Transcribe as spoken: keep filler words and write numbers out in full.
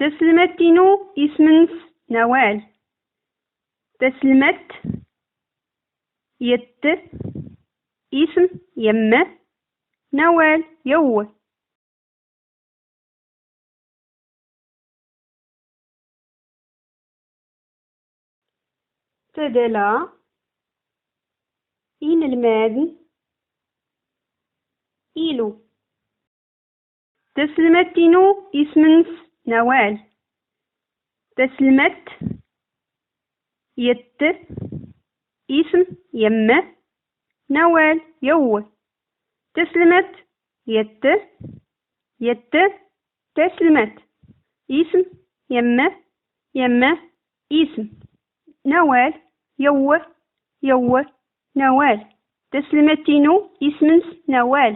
Taselmadt-inu isem-nnes Nawal. Taselmadt. Yat. Isem yemma. Nawal. Yeww. Tadala. Inelmaden. Ilu. Taselmadt-inu isem-nnes Nawal. Taselmadt. Yat. Isem yemma. Nawal. Yeww. Taselmadt. Yat. Yat. Taselmadt. Isem yemma. Yemma. Isem. Nawal. Yeww. Yeww. Nawal. Taselmadt-inu isem-nnes Nawal.